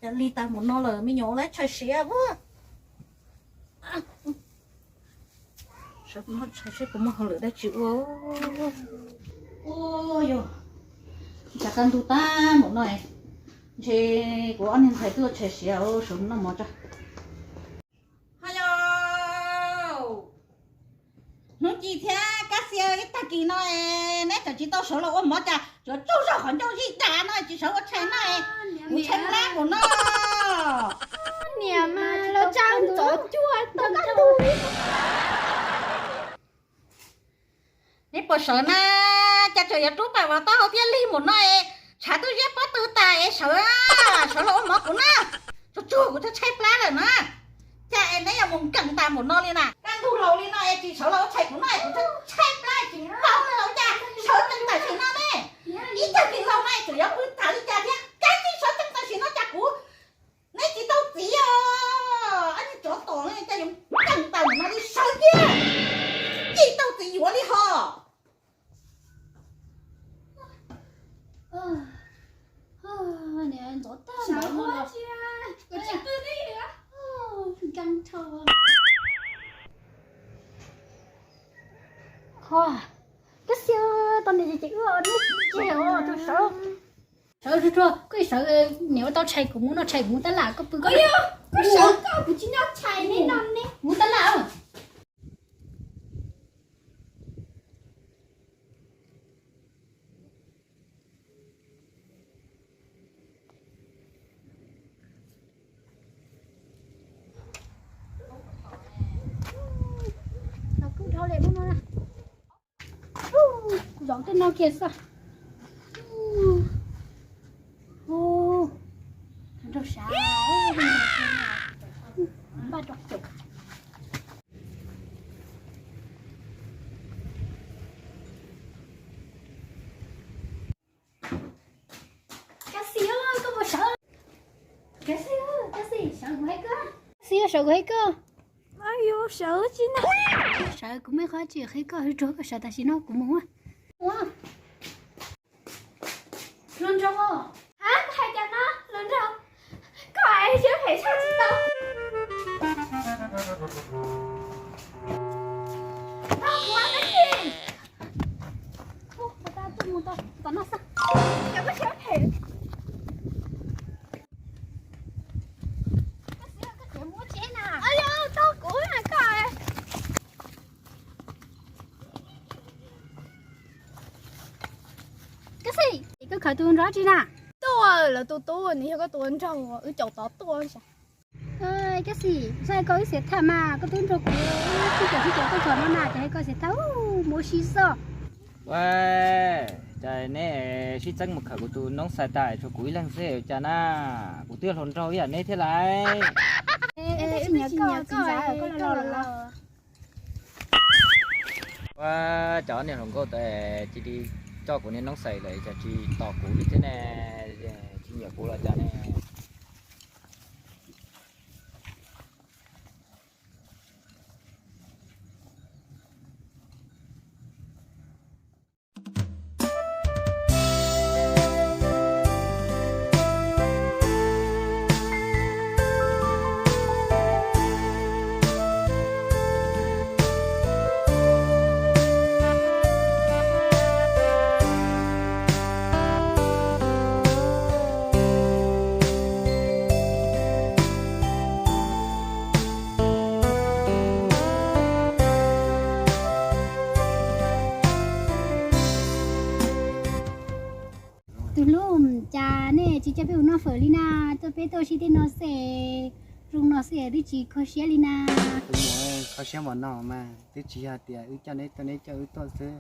Li tas mus no lawm me nyuam ua lab tshais siav ua. Sawv kuv noj tshais seb puas muaj hauj lwm dab tsi ua. Ua yog, cas kaj ntug tag mus no, ntshe kuv ob niag ntxhais twb ua tshais siav, sawv mus noj mov tso. Ho yog, hnub ci thiab kab xia ib tag kis no, neb tseem tsis tau sawv los ua mov cas, tsuas tsaug zog qhov ncauj zij dam no tsis sawv ua tshais no, kuv tshaib plab mus no. Niam mas los tsa ntxov cuag tau kaj ntug. Neb puas sawv na? Cas tseem yuav rub pam vas taub hau thiab lig mus no es, tshav twb ziab pob tw tas es sawv, sawv los ua mov kuv na. Tsuag tsuag kuv twb tshaib plab lawm na. Cas es neb yuav mus nkees tas mus no li na? Kaj ntug laus li no es tsis sawv los ua tshais kuv no es kuv twb tshaib plab tsis paub li los cas sawv tsees tam sim no ne. Ib tag kis laus no es tseem yuav pw tas li cas thiab, kab tsis sawv tsees tam sim no cas kuv, neb tsis tau txiv os. Ab, tsov tom no cas yuav nkees tas mus no li, sawv tiag, tsis tau txiv yuav li hos. Ntxov tag ntxov no. Kab xia, tau niam ces wb ua neb tsis tseg os, sawv, sawv tsuag tsuag, koj sawv, niam ua tau tshais kuv mus noj tshais kuv mus tab laj, koj pw koj. Koj sawv koj, kuv tsis noj tshais neb no ne, mus tab laj. Los kub dhau li ub no na. Kuv zaum tej no kiag xwb. Nraug sav, npaj rau caum. Kab xis, koj puas sawv? Kab xis, kab xis, sawv kuv hais koj. Xis, sawv kuv hais koj. Yuav sawv tsis na. Sawv kuv muaj qhov tsis qhia koj, hwj tsuag koj sawv tam sim no kuv mus. Ua, hluas nraug, hais cas no hluas nraug, koj siab phem tshaj tsis tau. Koj ua dab tsi? Ua tau tus mus tau tom no xwb. Cas koj siab phem. Koj siab koj tseem muab tsev na. Au yog, tau kuv na koj. Koj xij, koj khawv tus nrog tsi na? Tuaj, lawv tus tub nws yog koj tus nraug, wb caum tod tuaj. Koj xij, txhob hais koj wb xiam thaj mas, koj twb nrog kuv sib caum sib caum tuaj txog no na, ces hais koj xiam thaj, mus ua si xwb. Ua, cas neb sib txeeb mus khawm kuv tus noob xais tas tshuav kuv ib leeg xwb cas na? Kuv twb hluas nraug ib yam neb thiab lauj. Wb twb tsis nyiam koj, koj los los. Ua, cov niag hluas nkauj tas cia li coj kuv niag noob xais lawm cas tsis tos kuv li thiab ne, tsis nyiam kuv los cas ne. Tus hlub, cas nej tsis coj peb mus noj fawm li na? Tuaj peb tuaj sib teb no xwb, zoo no xwb twb tsis kho siab li na. Tus muam, kho siab npaum no mas twb tsis yog tias wb coj neb tuaj, neb coj wb tuaj xwb,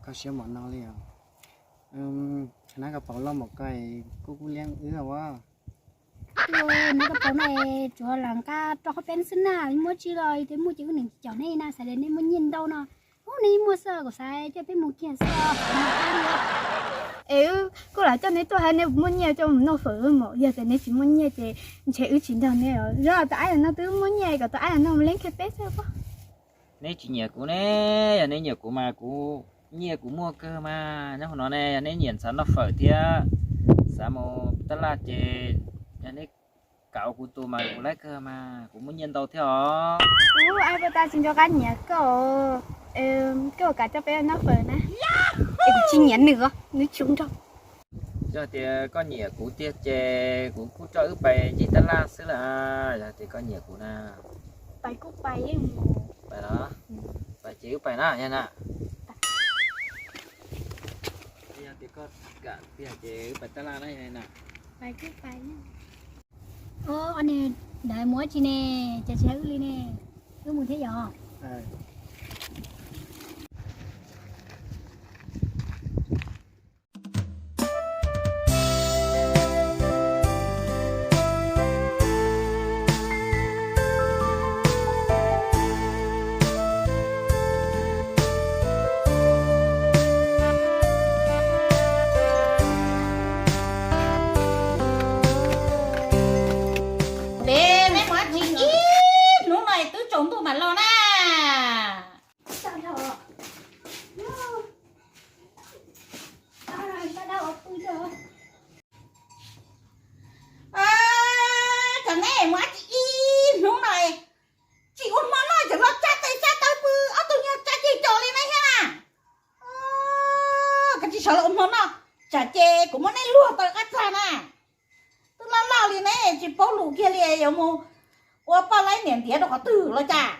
kho siab npaum no li os. Nab Kab Paus loj npaum ko kuj kub liab wb os. Nab Kab Paus no tsuas lam nqa rau qhov peb xwb na, muaj tsi los twb muaj ces wb nws caum neb na, xav tias neb muaj nyiaj ntau no. Ub, neb muaj xwb, kuv xav coj peb mus kiag xwb. Es kuj lam coj neb tuaj hais neb muaj nyiaj coj mus noj fawm mus, yog tias neb tsis muaj nyiaj ces ntshe wb tsis nrog neb. Zov tus ab yam no twb muaj nyiaj, kom tus ab yam no mus leej kiag peb xwb pob. Neb tsis nyiam kuv ne, yog neb nyiam kuv mas kuv nyiaj kuv muaj kawg mas. Nyob hauv no ne, yog neb nyiam xav noj fawm thiab xav mus tab laj ces yog neb Kam ua kuv tus mas kuv laib kawg mas kuv muaj nyiaj ntau thiab os. Ub, ab, puas tas tsis nco qab nyiam koj, koj kam coj peb noj fawm na. Es kuv tsis nyiam nws os, nws tsuv nrog. Yog tias koj nyiam kuv tiag ces kuv kuj coj wb pais ncig tab laj xwb las, yog tias koj nyiam kuv na. Pais kuj pais, pais los, pais ces wb pais na, yog na. Yog tias koj kam tiag ces wb pais tab laj na, yog na. Ub, ntawd mus dab tsi ne, cas tsis hais wb li ne, wb mus thiab yom. Peb, peb mus dab tsi ib hnub no es twb tsaus ntuj mam los na. Cov neb mus dab tsi ib hnub no, tsis ua hmo noj tseem los tsa tes tsa taw pw ob tug nyuag tsa ceg cos li ne thiab na. Koj tsis sawv los ua hmo noj, tsam ces kuv muab neb luag tau qab txag na. Twb loj loj li ne tsis paub lus kiag li, yuav mus ua poj laib niam ntiav rau qhov twg los cas.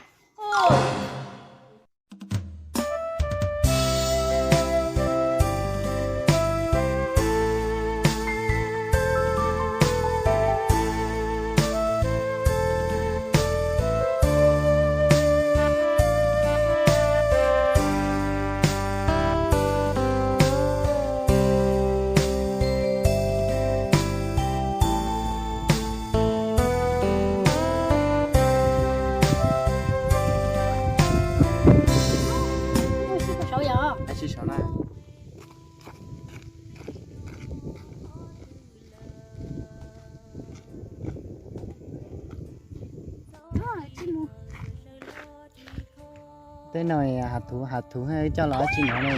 Tej no hav thuv, hav thuv coj los dab tsi no ne?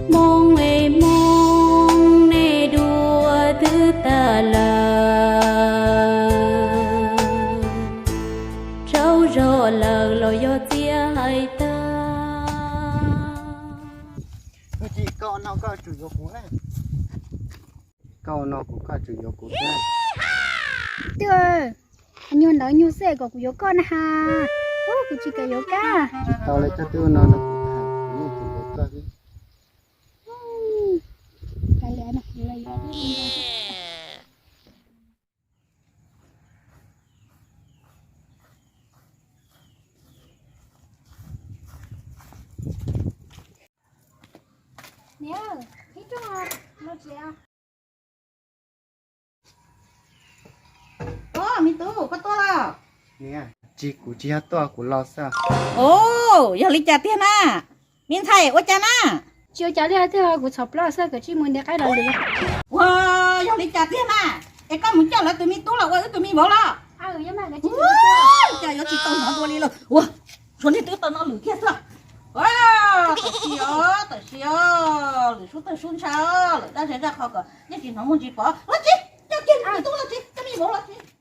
Hmoob es Hmoob, nej dua twb tag lawm, rau zog lawm los yog txiaj hais tag. Koj no kuv koj tsum yuav kuv thiab. Twb, nyuag ntawd nyuag xwb kom kuv yuav koj na has. Ub, kuv tsis kam yuav koj. Tsis tau li, koj twb ua no rau kuv, kuv yeej tsum yuav koj thiab. Niam, ib rooj los tsev. Os, me tub, koj tuaj los? Tsis, kuv tsis yog tuaj, kuv los xwb. Os, yog li cas tiag na? Me ntxhais, ua cas na? Tsis ua cas li thiab, kuv txhom plaub xwb, koj tsij mus nte qaib los lwm. Ua, yog li cas tiag na? Es koj mus coj lawv tus me tub los ua wb tus me vauv los? Cas yuav tsis tau hnov dua li los. Ua, tshuav niag twb tau no lwm kiag xwb. Tam sim os, tam sim os, lwm sub tawg sub ntsha, lwm dab zaj zaj qhov kom nej tsis hnov muaj ntsis pom. Los tsev, coj kiag me tub los tsev, coj me vauv los tsev.